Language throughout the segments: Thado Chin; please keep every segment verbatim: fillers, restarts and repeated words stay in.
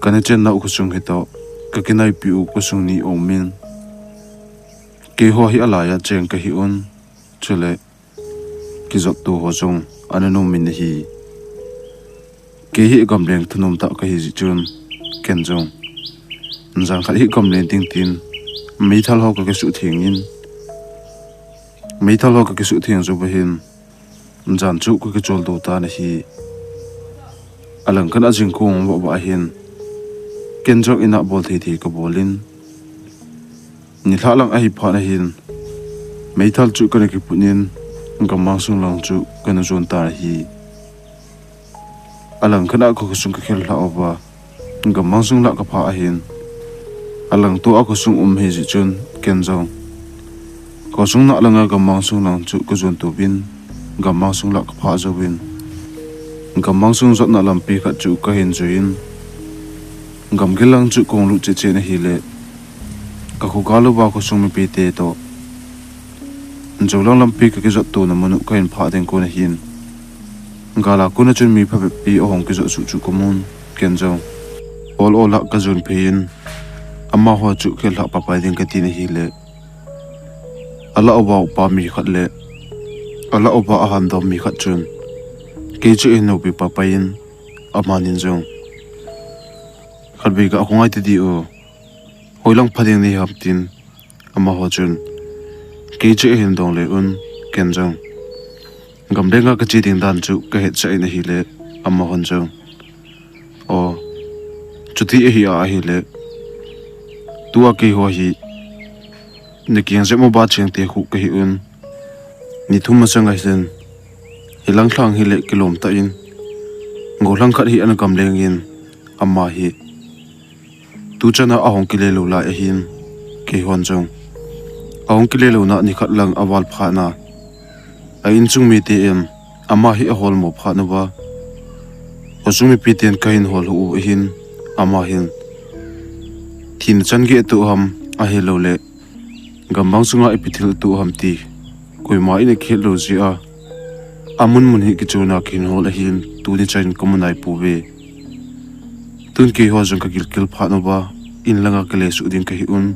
Kana chennau khosung hitoh, kakinaipi u khosung ni aumin, keiho hi alaiya cheng kahi un, chule kijotto ho jong ana nomin ahi. Kei hi gamleng thanom tah kahi jeh chun, ken jong jan khat hi gamleng ding tin meithal ho kakisuhthengin, meithal ho kakisuhtheng jou uva hin, jan chu kakicholdo tan ahi. Alangkhat a jingkah vah vah ahin, ken jong in a bol thei thei kabolin, nilhah lang ahi phat ahin, meithal chu kana kiputnin, gammang sung lang chu kana jon tan ahi. Alangkhat a kakhosung kakhel lhah uva, gammang sung lah kaphah ahin, alangto a khosung um ahi jeh chun, ken jong khosung nah langa gammang sung lang chu kajon touvin, gammang sung lah kaphah jouvin, gammang sung jotna lampi khat chu kahin juiyin, gamgil lang chu kahung lut cheh cheh in ahile, kakhogal uva khosung mipite toh joulang lampi kakijot tona mun u kahin phah ding kon ahin, gal a kona chun mi phabep pi ahung kijot suh chu kamun, ken jong ol ol a kajon pheiyin, amaho chu khel lhah paipai ding katin ahile, alah uva upa mi khat le alah uva ahandom mi khat chun kei chu ahin houpi paipaiyin, amanin jong, khatvei ga khongai tadi u, hoilang pha ding nahim tin, amaho chun kei chu ahin dongle un, ken jong gamlenga kache ding dan chu kahetchah in ahile, amahon jong, o, chuti ahi a ahile, tua keiho hi nakeng jep uva chengte khu kahi un, ni thum masanga hin hilang lhang hile kilom tah in, gollhang khat hi ana gamlengin, ama hi tuchana ahung kile lou lai ahin, keihon jong ahung kile louna nikhat lang aval phatna, a inchung mite in ama hi aholmo phat uva, khosung mipiten kahin hol u ahin, ama hin thina chan geh atoh ham ahiloule gammang sunga ipi thil atoh ham ti koima in akihet lou jeh a, amun mun hi kichonna kahin hol ahin, tuni chan in kamu naipouve. Tun keiho jong kagilkel phat uva, in langa kile suh ding kahi un,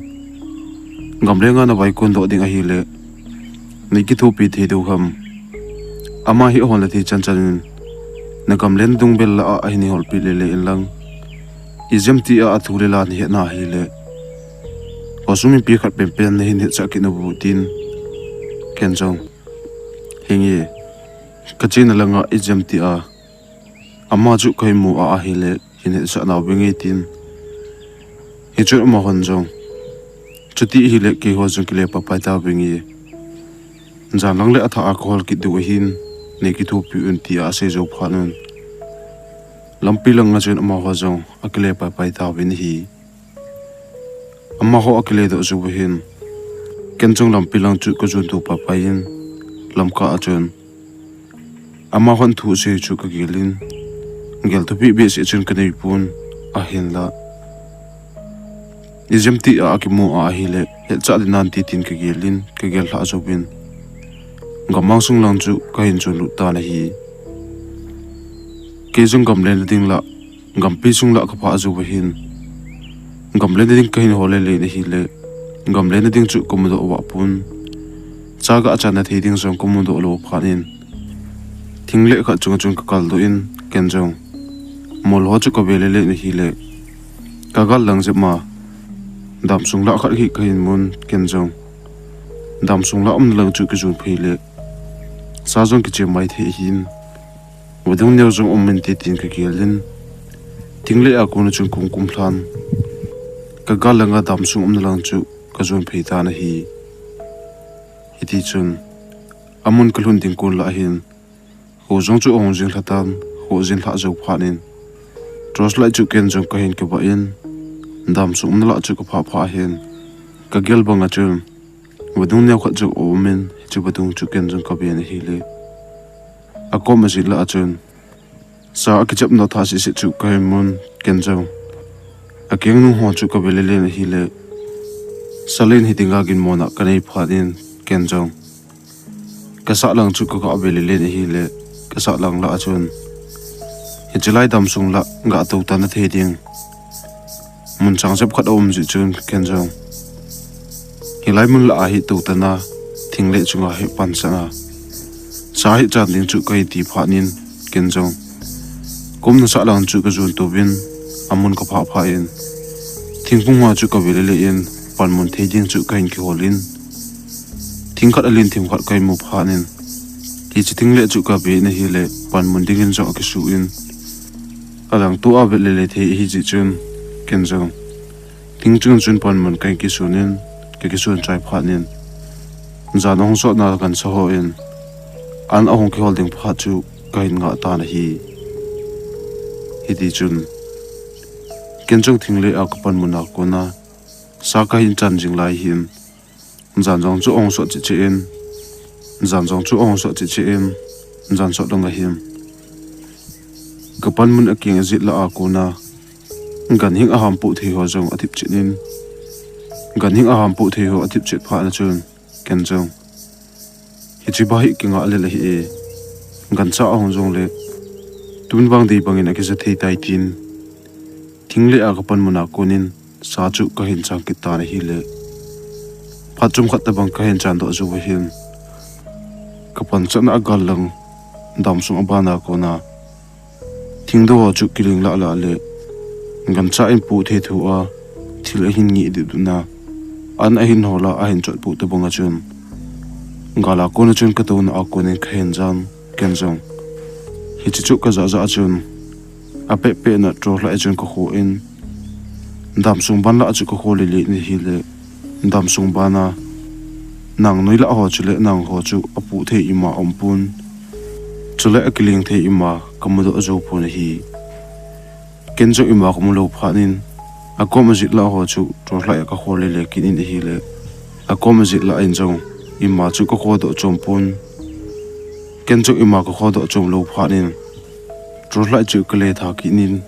gamlenga navaikondoh ding ahile, nei kithopi thei diu ham? Ama hi ahol nathei chan chan in, nagamlen dungbel lah a ahin holpi lele inlang, ijemtia athu le la nahetna ahile, khosung mipi khat penpen nahin hetchah kit nabou tin, ken jong, henge, kachena langa ijemtia ama chu kahin mu a ahile hin hetsah nauvenge tin. Hichun amahon jong, chuti ahile keiho jong kile paipai tauvenge, jan lang le athah a kahol kit diu ahin, nei kithopi un tia asei jou phat un, lampi langa chun amaho jong akile paipai tauvin ahi. Amaho akiledoh jou uva hin, ken jong lampi lang chu kajon to paipaiyin, lamkah a chun amahon thu asei chu kagelin, gel thupi behseh chun kaneipon, ahinla ijemtia akimu a ahile hetchah ding nante tin kagelin, kagel lhah jouvin, gammang sung lang chu kahin jon lut tan ahi. Kei jong gamlen na ding lah, gampi sung lah kaphah jou uva hin, gamlen na ding kahin hol lele in ahile, gamlen na ding chu kamudoh vahpon, chaga achanna thei ding jong kamudoh lou phat in, thingleh khat chunga chun kakaldoh in, ken jong mol ho chu kave lele in ahile, kagal lang jep ma, damsung lah khat hi kahin mun, ken jong damsung lah umna lang chu kajon phei le, sa jong kichem mai thei ahin, vadung neo jong um inte tin kagelin, thingleh a kona chun kahung kumlhan, kagal langa damsung umna lang chu kajon phei tan ahi. Hitichun amun kalhun ding kon lah hin, kho jong chu ahung jing lhatan, kho jin lhah jou phat in, torchlight chu ken jong kahin kibah in, damsung umna lah chu kaphah phah ahin, kagel banga chun vadung neo khat jong aumin, hiche vadung chu ken jong kaven ahile, akom ajit lah a chun sa akichepna thah seh seh chu kahin mun, ken jong akeng nung ho chu kave lele in ahile, salen hidinga ginmona kanei phat in, ken jong kasah lang chu kagave lele in ahile, kasah lang lah a chun, hiche lai damsung lah gatou tan athei ding, Mun chang jep khat aum jeh chun ken jong hilai mun lah a hi tou tan a, thingleh chunga hi pan chan a, sa hi chan ding chu kahi ti phat in ken jong kum nasah lang chu kajon touvin, amun kaphah phah in, thingphung ho chu kave le le in, panmun thei ding chu kahin kihol in, thing khat alen thim khat kahin mu phat in, hiche thingleh chu kave in ahile, panmun dingin jong akisu in, alang tua vet le le thei ahi jeh chun, ken jong thing chung chun panmun kahin kisun in, kakisun chai phat in, jan ahung sotna gancha hon an ahung kihol ding phat chu kahin ngah tan ahi. Hiti chun, ken jong thingleh a kapanmun a kona sa kahin chan jing lai hin, jan jong chu ahung sot cheh cheh in, jan jong chu ahung sot cheh cheh in, jan sot lang ahin, kapanmun akeng ajet lah a kona, ganhing aham poh thei ho jong athip chet in, ganhing aham poh thei ho athip chet phat na chun, ken jong hiche bang hi kingah lel ahi e, gancha ahung jongle, tun vang dei bangin akija thei tai tin, thingleh a kapanmun a konin sa chu kahin chan kit tan ahile, phat chomkhat tobang kahin chan doh jou ahin, kapan chan a agal lang, damsung aban a kona, thingdoh ho chu kiling lah lah le, gancha in poh thei thu a, thil ahin ngih dipdup na, an ahin hol a ahin chot poh tobang a chun, gal a kona chun katouna a konin kahin jan, ken jong hiche chu kajah jah a chun, apeh peh na torchlight a chun kakho in, damsung ban lah a chu kakho le le in ahile, damsung ban a nangnoi lah ho chule nang ho chu apoh thei ima aumpon, chule akiling thei ima kamudoh jou pon ahi. Ken jong ima kamu lou phat in, akom ajet lah ho chu torchlight a kakho le le kit in ahile, akom ajet lah in jong ima chu kakhodoh chom pon, ken jong ima kakhodoh chom lou phat in, torchlight chu kale tha kit in,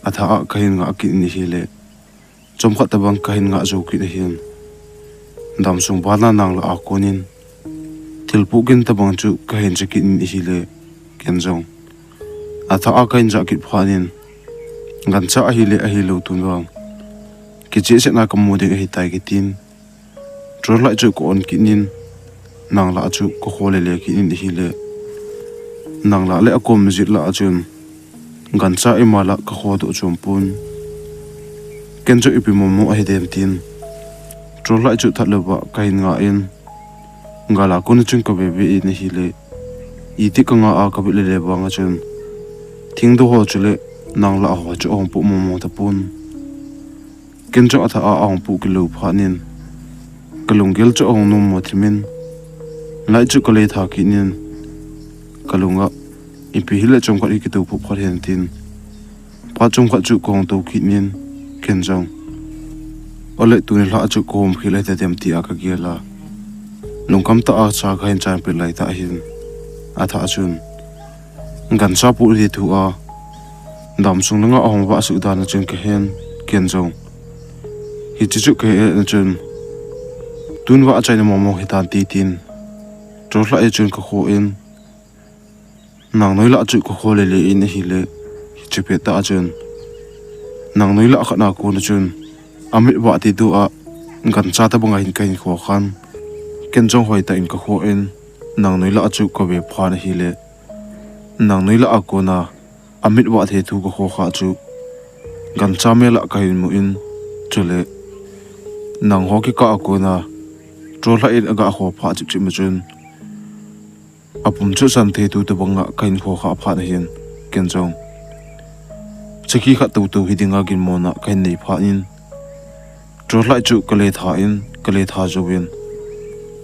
athah a kahin ngah kit in ahile, chomkhat tobang kahin ngah jou kit ahin, damsung ban a nang lah a konin, thil pohgin tobang chu kahin che kit in ahile, ken jong athah a kahin jah kit phat in, gancha ahile ahilou tun vang, kichehsetna kamu ding ahitai kitin, torchlight chu ka-on kit in, nang lah chu kakho le le kit in ahile, nang lah le akom ajet lah a chun, gancha ima lah kakhodoh chom pon, ken jong ipi momo ahidem tin, torchlight chu that louva kahin ngah in, gal a kona chun kave ve in ahile, iti kangah a kavet le le vang a chun, thingdoh ho chule nang lah ho chu ahung poh momo tapon, ken jong athah a ahung poh kit lou phat in, kalunggel chu ahung nommo thim in, light chu kale tha kit in, kalung a ipi hile chomkhat hi kitou phup khat hen tin, phat chomkhat chu kahung tou kit in, ken jong ole tuni lhah chu kahom khel ahitadem tia kagel a, lungkham tah a sa kahin chan pet lai tah hin, athah a chun, gancha poh thei thu a, damsung langa ahung vah suh dan a chun kahen, ken jong hiche chu kahe na chun, tun vah achaina momo hitante tin, torchlight a chun kakho in, nangnoi lah chu kakho le le in ahile, hiche pet tah a chun, nangnoi lah khat a kona chun, amit vah thei thu a, gancha tobang a hin kahin kho khan, ken jong hoitah in kakho in, nangnoi lah chu kave phat ahile, nangnoi lah a kona amit vah thei thu kakho kha chu, gancha mel a kahin mu in, chule nang ho kikah a kona torchlight in aga kho phat chip chip ma chun, apum chu san thei thu tobang a kahin kho kha phat ahin, ken jong sakhi khat tou tou hi dinga ginmona kahin nei phat in, torchlight chu kale tha in, kale tha jouvin,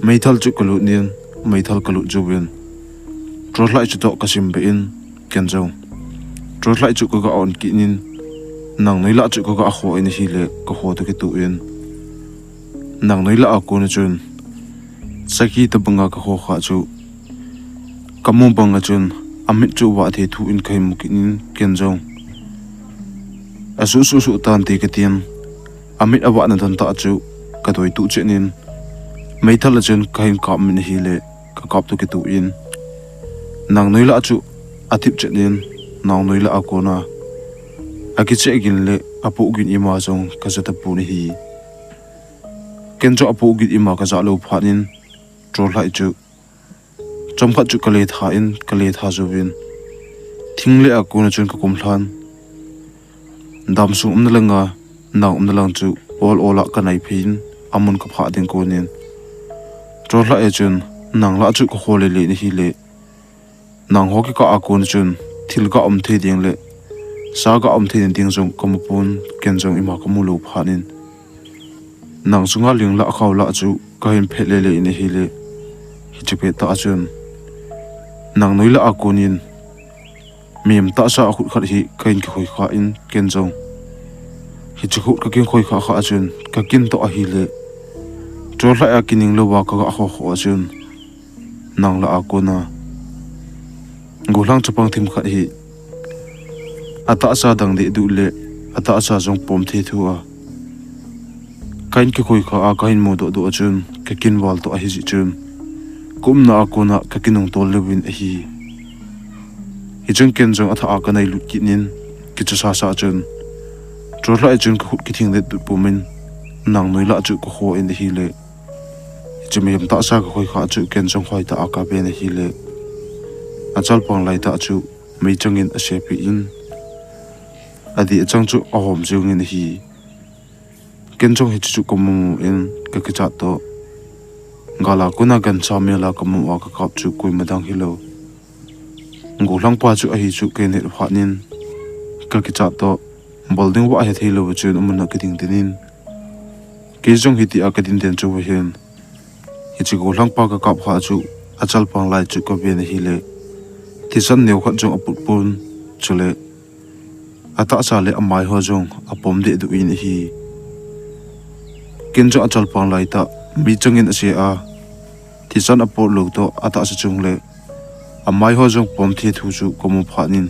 meithal chu kalut in, meithal kalut jouvin, torchlight chutoh kasim beh in, ken jong torchlight chu kaga on kit in, nangnoi lah chu kaga kho in ahile, kakho toh kitoh in, nangnoi lah a kona chun, sakhi tobang a kakho kha chu, kamu bang a chun, amit chu vah thei thu in kahin mu kit in, ken jong asuh suh suh tante katin, amit avahna don tah chu kadoi tuh chen in, meithal a chun kahin kap min ahile, kakap toh kitoh in, nangnoi lah chu athip chen in, nangnoi lah a kona Akicheh gin le apoh gin ima jong kaja tapon ahi. Ken jong apoh gin ima kajah lou phat in, Trollhai chu chomkhat chu kaletha in, kaletha jouvin, thing le a kona chun kakum lhan. Damsung umna langa, nang umna lang chu ol ol a kanai phei in, amun kaphah ding konin, Trollhai a chun, nang lah chu kakho lele nahile, nang ho kikah a kona chun thil ga um thei ding le sa ga um thei ding jong kamu pon, ken jong ima kamu lou phat in, nang chunga ling lah khao lah chu kahin phet lele in ahile, hiche pettah a chun, nang noi lah a konin mihem tahsa a khut khat hi kahin kikhoi kha in, ken jong hiche khut kakin khoi kha kha a chun kakin toh ahile, Trollhai a kining louva kaga kho kho a chun, nang lah a kona gollhang chapang themkhat hi atahsa dang dehduh le atahsa jong pom thethu a kahin kikhoi kha a kahin mudoh doh a chun kakin val toh ahijeh chun, kaumna a kona kakinung tol louvin ahi. Hichun ken jong athah a kanailut kit in, kicha sasa chun, Trollhai chun kakhut kithing detdet pumin, nang noi lah chu kakho in ahile, hiche mihem tahsa kakhoi kha chu ken jong hoitah a kaven ahile, achalpang laitah chu meichang in asepeh in, adih achang chu ahom jengin ahi. Ken jong hiche chu kamu mu in, kakichat toh, gal a kona gancha mel a kamu a kakap chu koima dang hilou, gollhangpa chu ahi chu kahin het phat in, kakichat toh, bol ding vah hethei lou chun amun a kading den in, kei jong hitia kading den chun ahin, hiche gollhangpa kakap kha chu achalpang lai chu kaven ahile, thisan neo khat jong aput pon, chule atahsa le amai ho jong apom dehduh in ahi. Ken jong achalpang laitah meichang in ase a, thisan apot lou toh atahsa chung le amai ho jong pom thethu chu kamu phat in,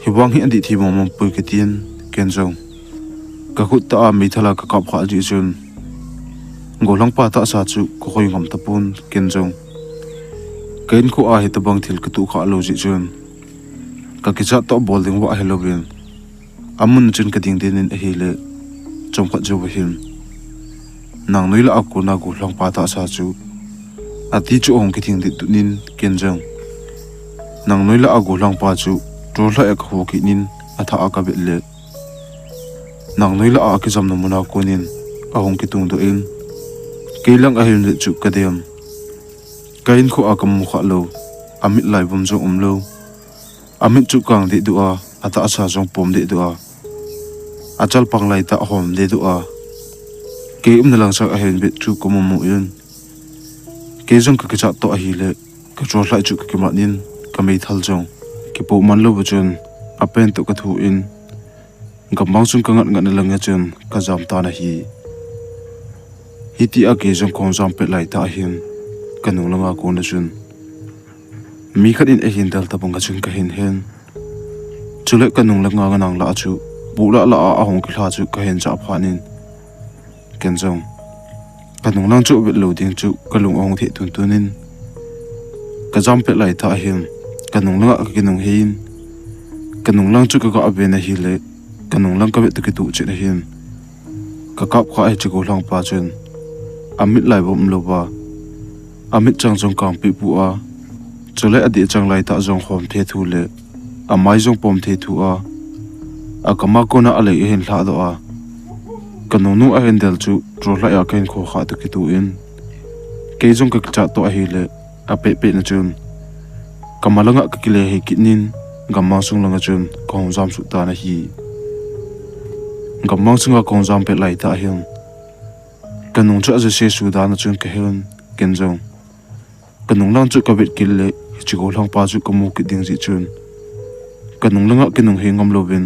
hivang hi adih thei mong mong poi katin, ken jong kakhut tah a meithal a kakap kha jeh chun, gollhangpa tahsa chu kakhoi ngam tapon, ken jong ka inkho a hitobang thil katoh kha lou jeh chun, kakichat toh bol ding vah helouvin, amun chun kading den in ahile, chomkhat jou ahin, nang noi lah a kona gollhangpa tahsa chu ati chu ahung kithing detdet in, ken jong nang noi lah a gollhangpa chu Trollhai a kakho kit in, athah a kavet le, nang noi lah a akijamna mun a konin ahung kitungdoh in, kei lang ahin vet chu kadem, ka inkho a kamu kha lou, amit laivom jong umlou, amit chu kang dehduh a, atahsa jong pom dehduh a, achalpang laitah ahom dehduh a, kei umna lang sang ahin vet chu kamu mu in, kei jong kakichat toh ahile, ka Trollhai chu kakimat in, kameithal jong kipoh man louva chun, apen toh kathu in, gammang sung kangat ngatna langa chun kajam tan ahi. Hitia kei jong kahung jam pet laitah ahin, kanung langa kona chun mi khat in ahin del tobanga chun kahin hen. Chule kanung langa nang lah chu buhlah lah a ahung kilha chu kahin jah phat in, ken jong kanung lang chu avet lou ding chu kalung ahung theh tuntun in, kajam pet laitah ahin, kanung langa kakinung hei in, kanung lang chu kaga ven ahile, kanung lang kavet toh kitoh chet ahin, kakap kha hiche gollhangpa chun amit laivom umlouva, amit chang jong kang pehpeh a, chule adih chang laitah jong hom thethu le amai jong pom thethu a, akam a kona alei ahin lhahdoh a, kanungnu ahin del chu Trollhai a kahin kho kha toh kitoh in, kei jong kakichat toh ahile, apehpeh na chun kamalanga kakile hei kit in, gammang sung langa chun kahung jam suh tan ahi. Gammang sunga kahung jam pet laitah ahin, kanung chu ajase su dan a chun kahen, ken jong kanung lang chu kavet kit le, hiche gollhangpa chu kamu kit ding jeh chun, kanung langa kinung hei ngam louvin,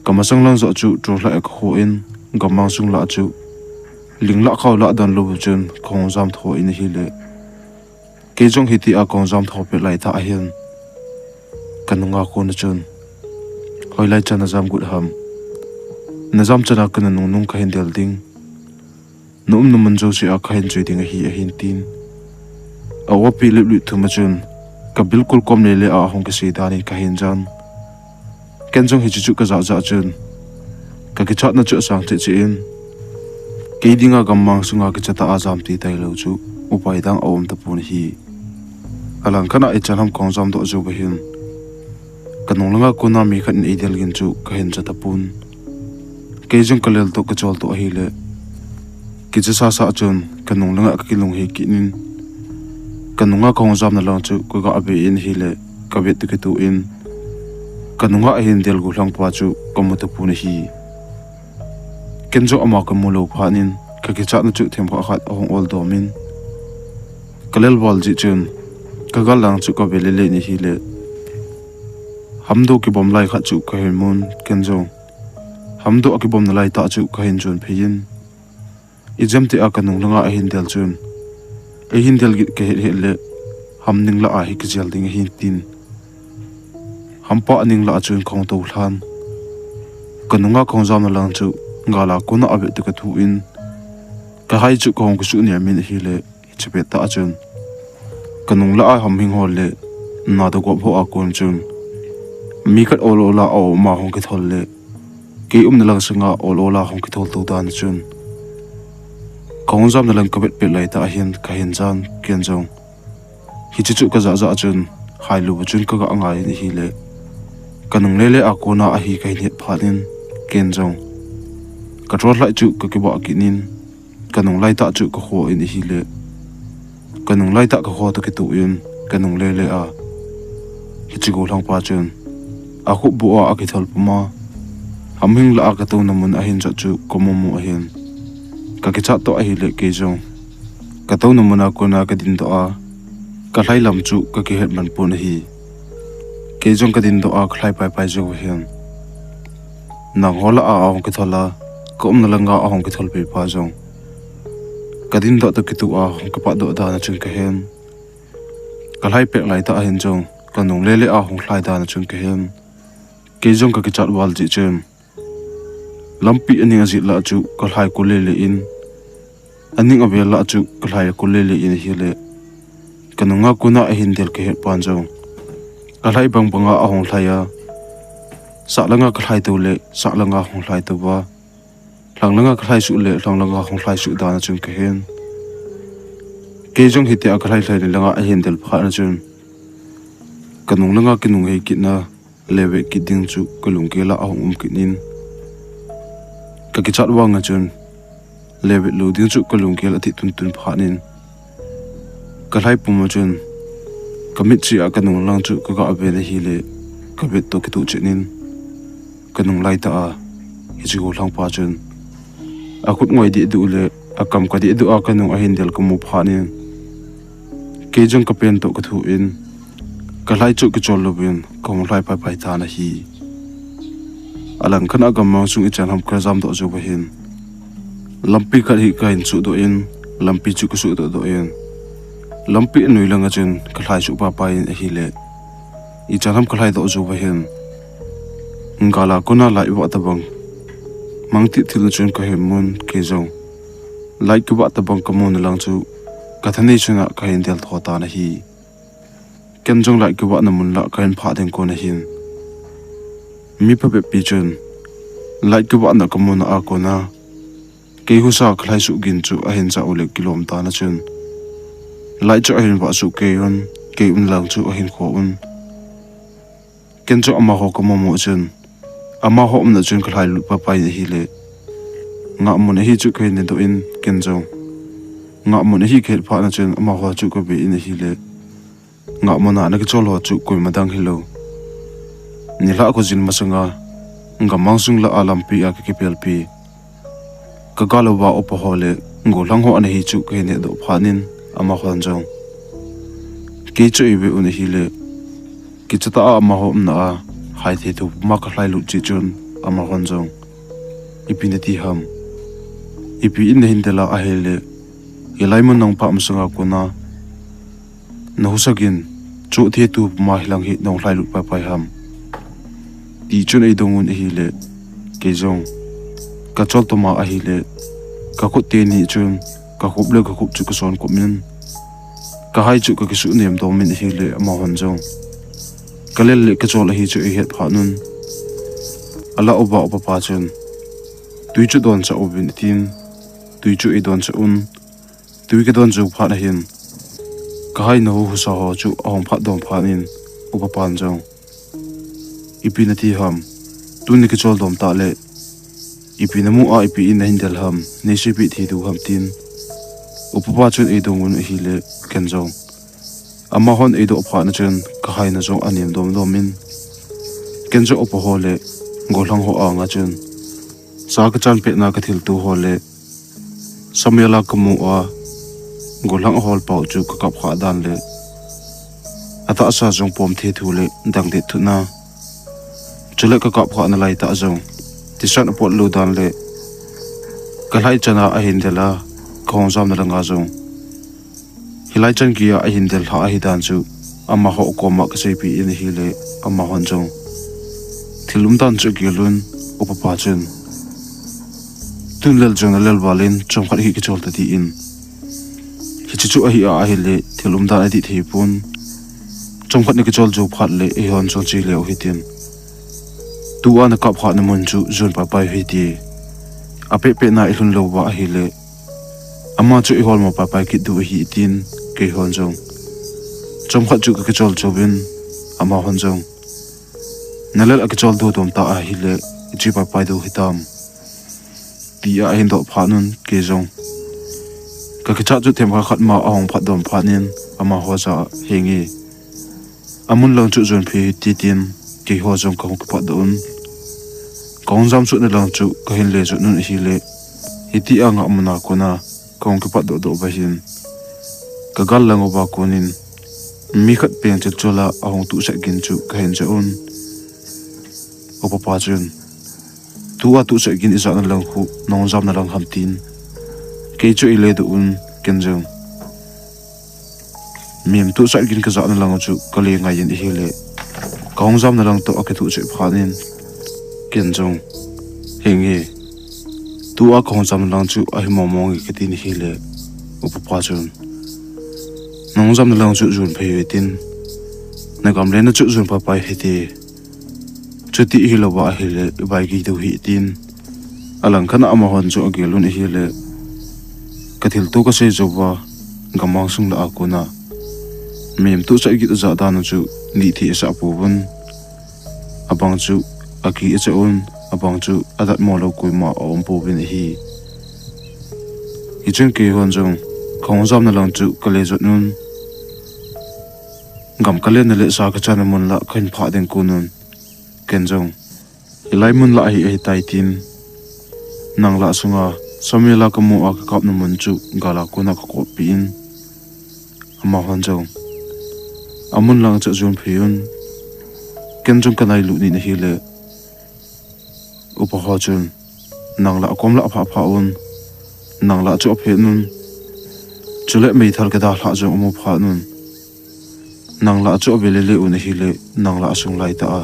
kamasang lang joh chu Trollhai a kakho in, gammang sung lah chu ling lah khao lah dan louva chun kahung jam tho in ahile, kei jong hitia kahung jam tho pet laitah ahin, kanunga kona chun, hoilai chan najam got ham, najam chana kanunung nung kahin del ding, na umna mun jouse a kahin jui ding ahi, ahin tin. A-u api lip lip thum a chun, kabilkul kom lele a ahung kisei dan in kahin jan. Ken jong hiche chu kajah jah chun, kakichatna chu asang cheh cheh in, kei dinga gammang sunga kicha tah a jam ti tailou chu upai dang aum tapon ahi. Alangkhat a ichan ham kahung jamdoh jou uva hin, kanung langa kona mi khat in eidel gin chu kahin cha tapon. Kei jong kalel toh kachol toh ahile, kicha sasa chun kanung langa kakilunghei kit in, kanunga kahung jamna lang chu kaga ve in ahile, kavet toh kitoh in, kanunga ahin del gollhang pa chu kamu tapon ahi. Ken jong ama kamu lou phat in, kakichatna chu themkhat khat ahung oldom in, kalel val jeh chun, kagal lang chu kave lele in ahile, hamdoh kibom lai khat chu kahin mun, ken jong hamdoh akibomna lai tah chu kahin jon phei in, ijemtia kanung langa ahin del chun, eihin del gin kahet het le, ham ning lah a hi kijel ding ahi tin, hampa aning lah a chun kahung toulhan. Kanunga kahung jamna lang chu, gal a kona avet toh kathu in, kalhai chu kahung kisuh niam in ahile, hiche pettah chun, kanung lah a hamhing ho le nadagop ho a kon chun, mi khat ol ol a aum a hung kithol le, kei umna lang sunga ol ol a hung kithol tou dan chun, kahung jamna lang kavet pet lai tah hin kahin jan, ken jong hiche chu kajah jah chun, hailou chun kaga ngai in ahile, kanung lele a kona ahi kahin het phat in, ken jong kathol lhai chu kakibah kit in, kanung lai tah chu kakho in ahile, kanung lai tah kakho toh kitoh in, kanung lele a hiche gollhang pa chun, akhup bu a akithol puma, hamhing lah a katouna mun ahin jot chu kamu mu ahin, kakichat toh ahile, kei jong katouna muna kona kadindoh a, kalhai lam chu kakihet man pon ahi. Kei jong kadindoh a kalhai paipai jou uva hin, nangho lah a ahung kithol a, kaumna langa ahung kithol pi pa jong, kadindoh toh kitoh a hung kipatdoh dan a chun kahen, kalhai pet lai tah hin jong kanung lele a hung lhai dan a chun kahen. Kei jong kakichat val jeh chun, lampi aning ajet lah chu kalhai ko lele in, aning avel lah chu kalhai ko lele in ahile, kanunga kona ahin del kahet pan jong, kalhai bang banga ahung lhai a, sah langa kalhai tou le sah langa hung lhai tou va, lhang langa kalhai suh le lhang langa hung lhai suh dan a chun kahen. Kei jong hitia kalhai lhai ni langa ahin del phat na chun, kanung langa kinunghei kitna, le vet kit ding chu kalunggel a ahung um kit in, kakichat vang a chun, le vet lou ding chu kalunggel ati tuntun phat in, kalhai pum a chun, kamitchi a kanung lang chu kaga ve in ahile, kavet toh kitoh chet in, kanung lai tah a hiche gollhang pa chun, akhut ngoi dehduh le akam kadehduh a kanung ahin del kamu phat in, kei jong kapen toh kathu in, kalhai chu kichol louvin kahung lhai paipai tan ahi. Alangkhat a gammang sung ichan ham kajamdoh jou uva hin, lampi khat hi kahin suhdoh in, lampi chu kasuhdoh doh in, lampi anoi langa chun kalhai suh paipai in ahile, ichan ham kalhaidoh jou uva hin, gal a kona light vah tobang mang thil thil chun kahin mun, kei jong light kivah tobang kamuna lang chu kathanei chunga kahin del tho tan ahi. Ken jong light kivahna mun lah kahin phah ding kon ahin, mi phabep pi chun light kivahna kamuna a kona, kei husa kalhai suh gin chu ahin jah u le kilom tan a chun, light chu ahin vah suh kei un, kei um lang chu ahin kho un. Ken chu amaho kamu mu chun, amaho umna chun kalhai lut paipai in ahile, ngahmun ahi chu kahin hedoh in, ken jong ngahmun ahi kahet phat na chun amaho chu kave in ahile, ngahmun a ana kichol ho chu koima dang hilou, nilhah kho jin masanga gammang sung lah a lampi a kakipelpi, kagal uva upa ho le gollhang ho ana hi chu kahin hedoh phat in, amahon jong, kei chu eive un ahile, kicha tah a amaho umna a haithei thou puma kalhai lut cheh chun, amahon jong, ipi nati ham, ipi in nahin del a ahile, hilai mun nang pha masanga kona nahusa gin chu thei thou puma hilang hi nahung lhai lut paipai ham, ti chun eidong un ahile, kei jong kachol toma ahile, kakhut teni chun kakhup le kakhup chu kason kop in, kahai chu kakisuh nem dom in ahile, amahon jong kalel le kachol ahi chu eihet phat un, Alah uva upa pa chun, "Tui chu don chah uvin," atin. Tui chu eidon chah un. Tui kidon jou phat ahin, kahai na husa ho chu ahung phat dom phat in, upa pan jong, "Ipi nati ham? Tuni kichol dom tah le, ipi namu a ipi in nahin del ham, neiseipeh thei diu ham?" tin upa pa chun eidong un ahile, ken jong, amahon eidoh phat na chun kahai na jong anem dom dom in, ken jong upa ho le gollhang ho anga chun, sa kachan pet na kathilto ho le, Samuel a kamu a, gollhang ahol pau chu kakap khah dan le, atahsa jong pom thei thu le dang det thu na, chule kakap khah na lai tah jong, thisan apot lou dan le, kalhai chan a ahin del a, kahung jam na langa jong, hilai chan geiya ahin del lhah ahi dan chu, amaho koma kaseipeh in ahile, amahon jong thil umdan chu agel un, upa pa chun, "Tun lel jong nalel val in, chomkhat hi kichol ta," tin. Hiche chu ahi a ahile, thil umdan adih thei pon. "Chomkhat nakichol jou phat le, eihon jong che leu hitin. Tua nakap khah na mun chu jon pai pai u hite. Apeh peh na ilhun lou uva ahile, ama chu ihol mo pai pai kit diu ahi," tin, keihon jong chomkhat chu kakichol jouvin, amahon jong, "Nalel a kichol diu dom tah ahile, iche pai pai diu hitam?" tia ahin doh phat un, kei jong kakichat chu themkhat khat ma ahung phat dom phat in, amaho jah a, "Henge, amun lang chu jon phei u hite," tin, keiho jong kahung kipat doh un. Kahung jam suh na lang chu kahin le jot un ahile, hitia ngah mun a kona kahung kipat doh doh uva hin, kagal lang uva konin, mi khat peng chilchol a ahung tuhsat gin chu kahin jah un. Upa pa chun, "Tua tuhsat gin ijah na lang khu, nahung jam na lang ham?" tin, kei chu eile doh un, ken jong, "Mim tuhsat gin kajah na lang chu kale ngai in ahile, kahung jam na lang toh akithuh cheh phat in, ken jong, 'Henge, tua kahung jam na lang chu ahi mong mong e,' katin ahile, upa pa chun, "Nahung jam na lang chu jon phei u hitin, nagam le na chu jon pai pai u hite. Chuti hilouva ahile, ibai gei diu ahi," tin, alang khat a amahon chu agel un ahile, kathilto kasei jouva, gamang sung lah a kona mim tuhsat gin ajah dan u chu dih thei asah pouvin, abang chu aki achah un, abang chu adatmo lou koima aum pouvin ahi. Hichun keihon jong kahung jam na lang chu kale jot un, gam kale na le sa kachan na mun lah kahin phah ding kon un, ken jong, "Hilai mun lah hi ahitai," tin, nang lah sunga Samuel a kamu a kakap na mun chu gal a kona kakoppi in, amahon jong, "Amun lang chu jon phei un, ken jong kanailut in ahile," upa ho chun, "Nang lah akom lah phah phah un, nang lah chu aphet un, chule meithal kidalhah jong amu phat un, nang lah chu ave lele un ahile, nang lah asung lai tah a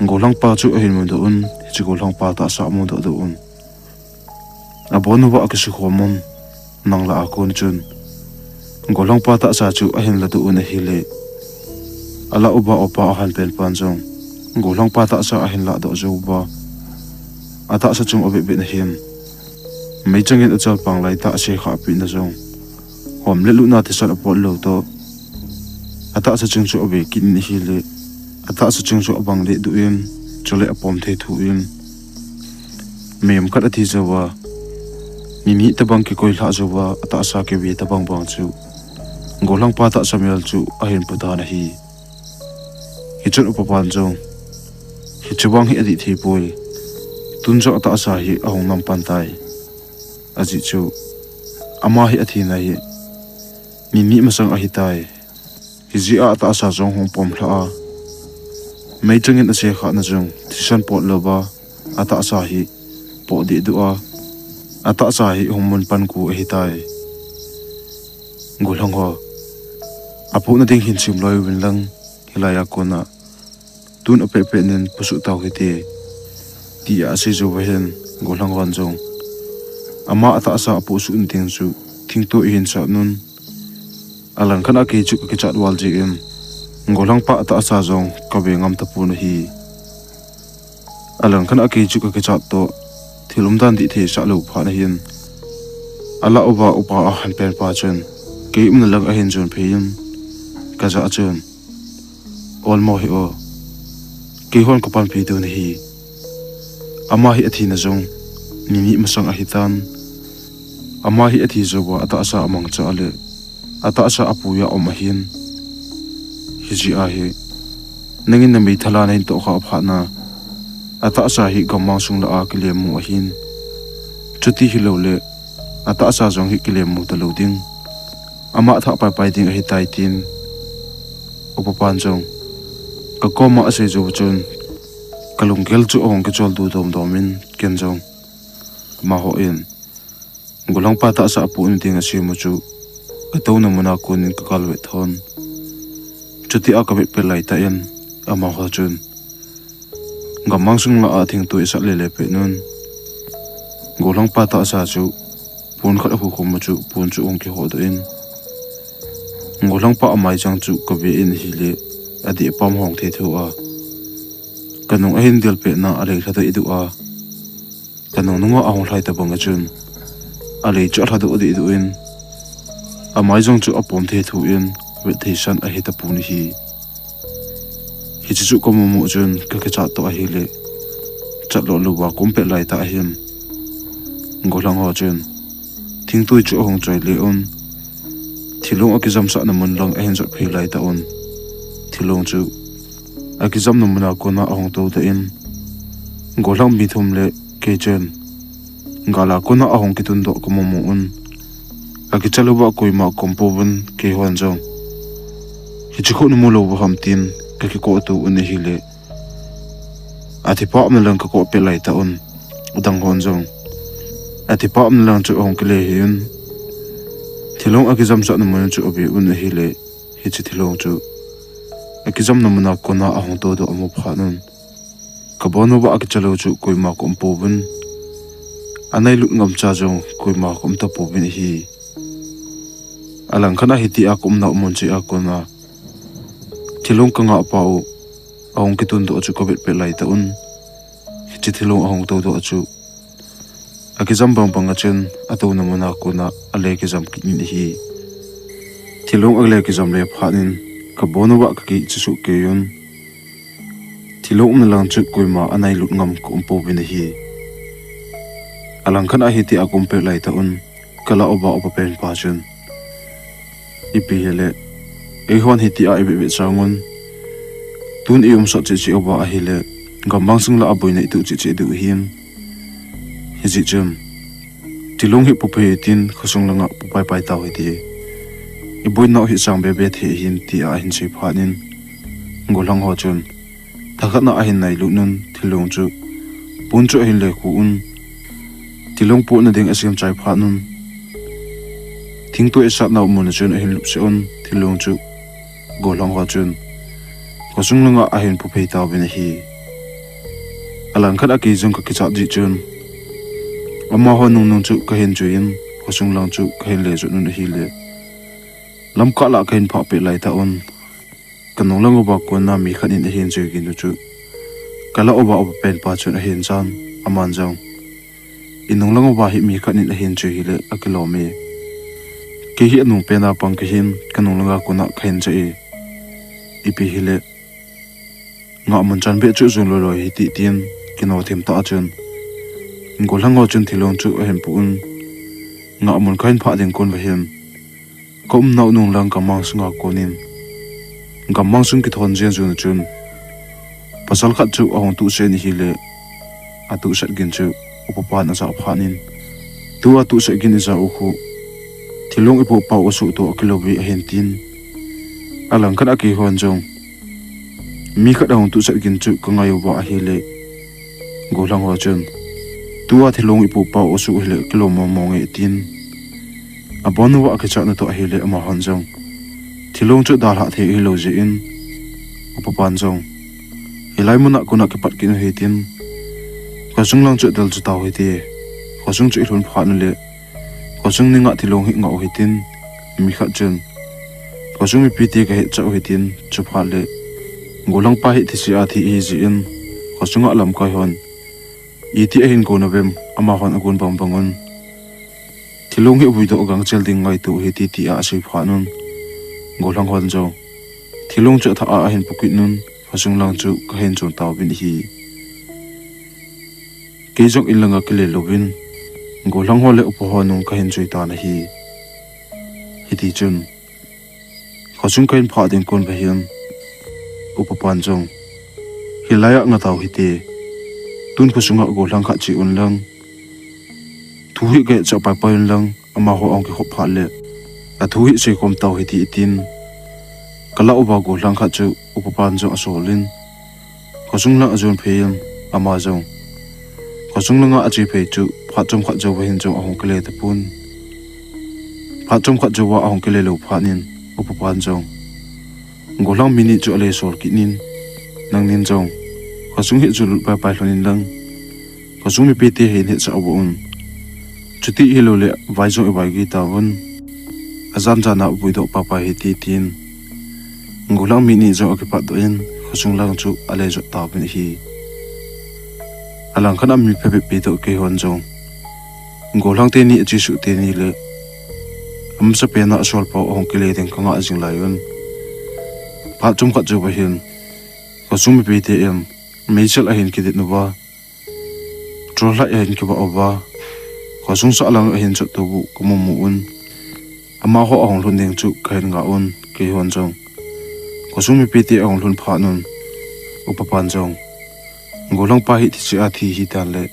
gollhang pa chu ahin mudoh un, hiche gollhang pa tahsa amudoh doh un, abon uva akisukhom un, nang lah a kon chun gollhang pa tahsa chu ahin ladoh un ahile, alah uva upa ahin pen pan jong gollhang pa tahsa ahin lahdoh jouva, atahsa chung avet vet na hin, meichang in achalpang lai tah a asekhah peh na jong, hom le lutna thisan apot lou toh, atahsa chung chu ave kit in ahile, atahsa chung chu abang dehduh in, chule apom thei thu in, mim khat athi jouva, mi ni tobang kikoi lhah jouva, atahsa kive tobang bang chu gollhang pa tah Samuel chu ahin pu tan ahi. Hichun upa pan jong, "Hiche vang hi adih thei poi, tun jong atahsa hi ahung nam pan tai. Ajeh chu, ama hi athina hi ni ni masang ahitai. Hijeh a atahsa jong hung pom lhah a, meichang in asekhah na jong thisan pot louva, atahsa hi poh dehduh a, atahsa hi hung mun pan gu ahitai. Gollhang ho, apohna ding hin sem loi uvin lang, hilai a kona tun apeh peh nin posuh tau hite," tia asei jouva hin, gollhang hon jong ama atahsa apohsuh na ding chu thingto ahin sat un, alang khat a kei chu kakichat val jeh in, gollhang pa atahsa jong kave ngam tapon ahi. Alangkhat a kei chu kakichat toh, thil umdan dih thei sah lou phat ahin, alah uva upa ahin pen pa chun kei umna lang ahin jon phei in, kajah a chun, Olmo hi o, keihon kapanpi ding ahi. Ama hi athina jong ni ni masang ahitan. Ama hi athi jouva atahsa amangcha le atahsa apui a um ahin. Hijeh a hi, nangin nameithal a nahin tohkhah phat na, atahsa hi gammang sung lah a kilemmu ahin. Chuti hilouleh, atahsa jong hi kilemmu talou ding, ama thah paipai ding ahitai, tin upa pan jong kakoma asei jou chun, kalunggel chu ahung kichol du domdom in, ken jong amaho in golhangpa tahsa apohna ding asem u chu katouna muna konin kakalvet thon. Chuti a kavet pet laitah in, amaho chun gammang sung lah a thingtui asat lele pet un, golhangpa tahsa chu pon khat ahukhum u chu pon chu ahung kihodoh in, golhangpa amai chang chu kave in ahile, adeh pam hong thei thou a, kanung ahin del pet na alei lhadoh duh a, kanung nunga ahung lhai tobang a chun alei chu alhadoh deh duh in, amai jong chu apom thei thou in, vet thei san ahi tapon ahi. Hiche chu kamu mu chun kakichat toh ahile, chatlo louva kaum pet laitah ahin, golhang ho chun thingtui chu ahung choi le un, thilong akijamsahna mun lang ahin jot phei laitah un, thilong chu akijamna muna kona ahung toudoh in, golhang mi thum le kei chun gal a kona ahung kitundoh kamu mu un, akicha louva koima kaum pouvin, keihon jong hiche khu namu lou u ham tin kakikoh to un ahile, athipa umna lang kakoh pet laitah un, adang hon jong athipa umna lang chu ahung kile hih un, thilong akijamsahna mun chu ave un ahile, hiche thilong chu akijamna muna kona ahung toudoh amu phat un, kabon uva akicha lou chu koima kaum pouvin, anailut ngamcha jong koima kaum tapouvin ahi. Alangkhat a hitia kaumna mun cheh a kona thilong kangah pau ahung kitundoh chu kavet pet laitah un, hiche thilong ahung toudoh chu akijam bangbang a chun atouna muna kona ale kijam kit in ahi. Thilong ale kijam le phat in, kabon uva kakicha suh kei un, thilong umna lang chu koima anailut ngam kaum pouvin ahi. Alangkhat a hitia kaum pet laitah un, kalah uva upa pen pa chun, Ipi hile, eihon hitia ivet vet sang un, tun iumsah cheh cheh uva ahile, gammang sung lah a boina itoh cheh cheh diu ahin, hijeh chun thilong hi pophei tin, khosung langa popaipai tau hite, iboinau hi sang bebe thei ahin, tia ahin sei phat in, golhang ho chun thakhat na ahin nailut un, thilong chu pon chu ahin lekhu un, thilong pohna ding asem chai phat un, thingtui asatnau mun a chun ahin lupsah un, thilong chu golhang ho chun khosung langa ahin pophei tauvin ahi. Alangkhat a kei jong kakichat jeh chun, amaho nungnung chu kahin jui in, khosung lang chu kahin le jot un ahile, lamkah lah kahin phah pet laitah un, kanung lang uva kona mi khat in ahin jui gin u chu, kalah uva upa pen pa chun ahin jan, aman jong, inung lang uva hi mi khat in ahin jui hile akilom e, kei hi anung pen a pang kahin, kanung langa kona kahin ja e, ipi hile, ngahmun chan beh chu jon loi loi hite, tin kino thim tah a chun, golhang ho chun thilong chu ahin poh un, ngahmun kahin phah ding kon vahin, kaumnau nung lang gammang sunga konin, gammang sung kithon jen jon a chun, pasal khat chu ahung tuhsen ahile, atuhsat gin chu upa pan ajah phat in, tua tuhsat gin ijah u khu thilong ipoh pau asoh toh akilou ve ahin, tin, alangkhat a keihon jong mi khat ahung tuhsat gin chu kangai uva ahile, golhang ho chun, tua thilong ipoh pau asoh hile kilom mong mong e, tin, abon uva akichatna toh ahile, amahon jong thilong chu dalhah thei hilou jeh in, upa pan jong, hilai muna kona kipat kit u hitin, khosung lang chu adel chu tau hite, khosung chu ilhun phat ule, khosung ni ngah thilong hi ngah u hitin, mi khat chun, khosung mipite kahetcha u hitin, chuphat le, golhangpa hi thise a thi ahi jeh in, khosunga lamkai hon Iti ahin gon uvem, amahon agon bang bang un, thilong hi avuidoh gangchel ding ngaito ahi, ti tia asei phat un, gollhang hon jong, thilong chu athah a ahin pukit un, khosung lang chu kahin jon tauvin ahi. Kei jong in langa kile louvin, gollhang ho le upa ho nung kahin jui tan ahi. Hiti chun, khosung kahin phah ding kon uva hin, upa pan jong, hilai a nga tau hite, tun khosunga gollhang khat che un lang, thu hi kahetcha pai pai un lang, amaho ahung kikhop phat le, athu hi seikhom tau hite, tin, kalah uva gollhang khat chu upa pan jong asol in, khosung lang ajon phei in, ama jong khosung langa ache phei chu phat chomkhat jouva hin jong ahung kile tapon. Phat chomkhat jouva ahung kile lou phat in, upa pan jong, gollhang mi ni chu ale sol kit in, nangnin jong khosung hi chu lut pai pai lhon in lang, khosung mipite hin hetsah uvah un. Chuti hilou le vai jong ivai gei tauvin, ajan jan a vuidoh pai pai hite, tin, gollhang mi ni jong akipatdoh in, khosung lang chu ale jot tauvin ahi. Alangkhat a mi phabep pi toh keihon jong, gollhang teni achesuh teni le amasapen a asolpau ahung kile ding kangah jing lai un, phat chomkhat jouva hin, khosung mipite in meisel ahin kidit uva, torchlight ahin kivah uva, khosung sahlang ahin jot tou u kamu mu un, amaho ahung lhun ding chu kahin ngah un, keihon jong khosung mipite ahung lhun phat un, upa pan jong, gollhang pa hi thise a thi hitan le,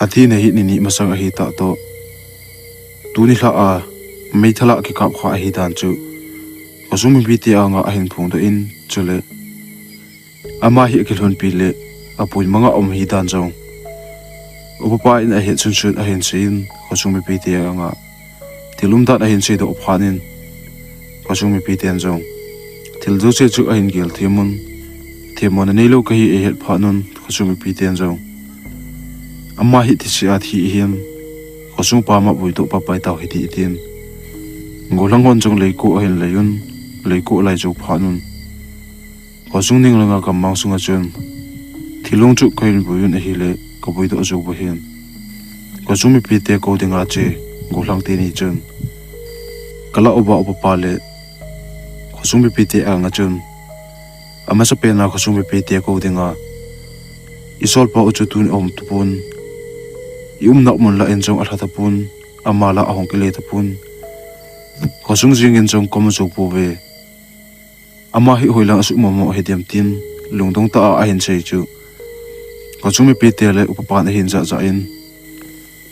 athina hi nini masang ahi tah toh, tuni lha a meithal a kikap kha ahi dan chu khosung mipite anga ahin phongdoh in, chule ama hi akilhunpi le apui manga um hi dan jong, upa pa in ahet sunsun ahin seiyin, khosung mipite anga thil umdan ahin seidoh phat in, khosung mipiten jong thil jouse chu ahin gel them un, themmona neilou kahi ahet phat un, khosung mipiten jong, ama hi thise a thi ahin, khosung pam a vuidoh pai pai tau hite, tin, gollhang hon jong leiko ahin lei un, leiko alai jou phat un, khosung ning langa gammang sunga chun, thilong chu kahin vui un ahile, kavuidoh jou uva hin, khosung mipite kou dinga che gollhang teni chun, kalah uva upa pa le khosung mipite anga chun, amasapen a khosung mipite kou dinga, isolpau chu tun aum tapon, iumna mun lah in jong alha tapon, ama lah ahung kile tapon, khosung jeng in jong kamu jou pouve, ama hi hoilang asuhmo mo hidem, tin, lungdong tah a ahin sei chu, khosung mipite le upa pan ahin jah jah in,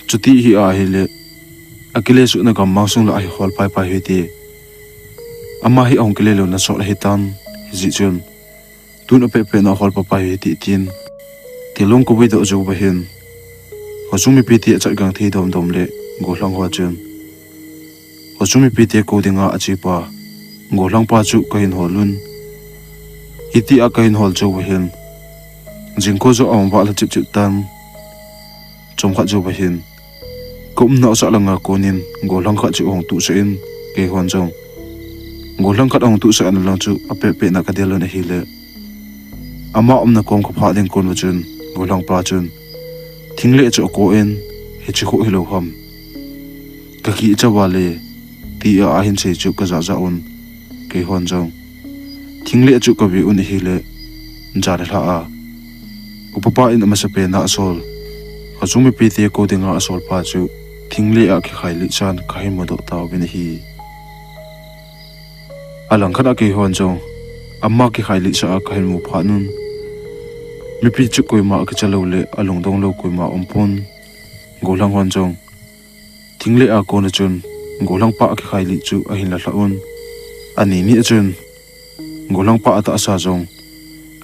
chuti hi ahile, akilesuhna gammang sung lah ahi hol pai pai hite, ama hi ahung kile louna sot ahitan, hijeh chun, tun apehpeh na hol pai pai hite, tin, thilong kavuidoh jou uva hin, khosung mipite achatgang thei domdom le gollhang ho chun, khosung mipite kou dinga achepa gollhang pa chu kahin hol un, hitia kahin hol jou uva hin, jingkah joh ahung vah lha chip chip tan, chomkhat jouva hin, kaumnau sah langa konin gollhang khat chu ahung tuhsah in, keihon jong, gollhang khat ahung tuhsah na lang chu apehpeh na kadel un ahile, ama umna kom kaphah ding kon uva chun, gollhang pa chun, thingleh chu akoh in, hiche khu hilou ham, kakihcha uva le, tia ahin sei chu kajah jah un, keihon jong, thingleh chu kave un ahile, jan le lha a, upa pa in amasapen a asol, khosung mipite kou dinga asol pa chu, thingleh a kikhai lih chan kahin mudoh tauvin ahi. Alangkhat a keihon jong, ama kikhai lihsah a kahin mu phat un, mipi chu koima akicha lou le alungdong lou koima aumpon, gollhang hon jong, thingleh a kona chun, gollhang pa akikhai lih chu ahin la lhah un, ani ni a chun, gollhang pa atahsa jong,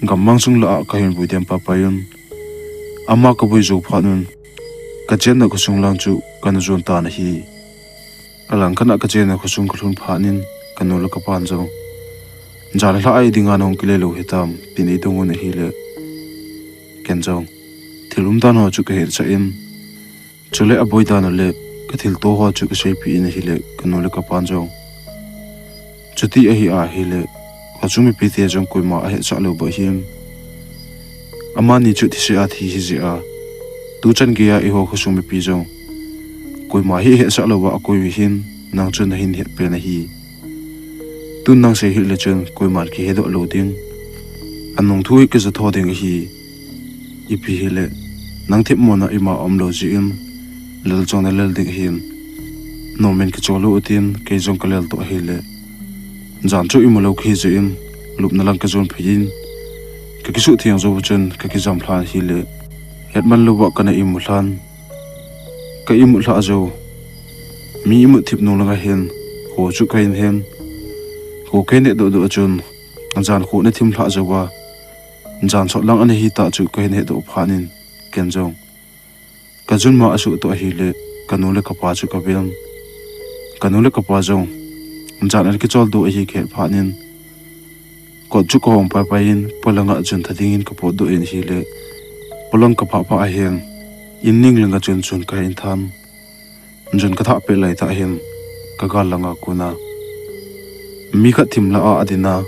gammang sung lah a kahin vui dem pai pai un, ama kavui jou phat un, kachenna khosung lang chu kana jon tan ahi. Alangkhat a kachenna khosung kalhun phat in, kanu le kapan jong, jan le lha a idinga nahung kile lou hitam, tin eidong un ahile, ken jong, thil umdan ho chu kahetsah in, chule aboi dan u le kathilto ho chu kaseipeh in ahile, kanu le kapan jong, chuti ahi ahile, khosung mipite jong koima ahetsah lou bah hin, amani chu thise a thi hijeh a, Tuchan geiya eiho khosung mipi jong koima hi hetsah louva akoi u hin, nang chun nahin hetpen ahi. Tun nang sei hih le chun koiman kihedoh lou ding. Anung thu hi kija tho ding ahi. Ipi hile, nang themmona ima aum lou jeh in, lel jong nalel ding ahin. Nomin kichol u tin, kei jong kalel toh ahile, jan chu imu lou kahi jeh in, lupna lang kajon phei in, kakisuhtheng jou chun kakijam lhan ahile, hetman louva kana imu lhan. Ka imut lhah jou. Mi imut thip nung langa hin, kho chu kahin hen. Kho kahin hetdoh doh chun, jan kho nathim lhah jouva, jan sot lang ana hitah chu kahin hetdoh phat in, ken jong kajun ma asuh toh ahile, kanu le kapa chu kaven. Kanu le kapa jong jan ana kicholdoh ahi kahet phat in, kot chu kahong paipai in, polanga jun tha dingin kapotdoh in ahile, polang kaphah phah ahin, in ning langa chun chun kahin than. Jun kathah pet laitah hin, kagal langa kona mi khat thim lah a adin a,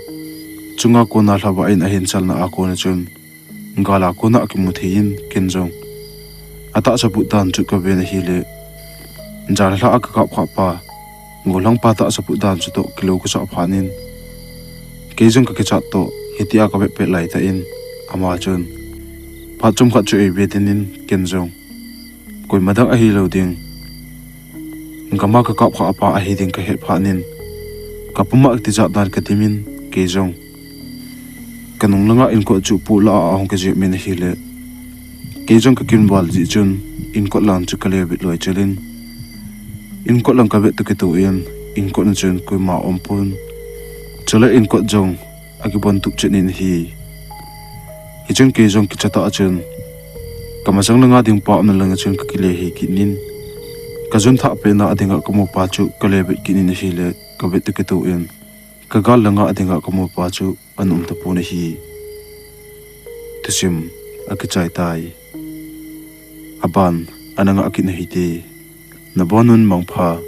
chunga kona lhavah in ahin chalna a kona chun, gala kona akimu thei in, ken jong atahsa put dan chu kaven ahile, jan lhah a kakap khah pa, golhang pa tahsa put dan chu toh kilou kasah phat in, kei jong kakichat toh hitia kavet pet laitah in, ama chun phat chomkhat chu eive tin in, ken jong koima dang ahilou ding, gama kakap khah pa ahi ding kahet phat in, kapuma tijat dan kadim in, kei jong kanung langa inkot chu poh lah a ahung kijep min ahile, kei jong kakinval jeh chun inkot lang chu kale vet loi chel in, inkot lang kavet toh kitoh in, inkot na chun koima aumpon. Chule inkot jong akibon tup chet in ahi. Hichun kei jong kichatah chun, kamasang langa ding pa umna langa chun kakile hei kit in, kajun thah petna a dinga kamupa chu kale vet kit in ahile, kavet toh kitoh in, kagal langa a dinga kamupa chu ana um tapon ahi. Thusim akichai tai. Aban ana ngah kit u hite. Nabonun mangpha.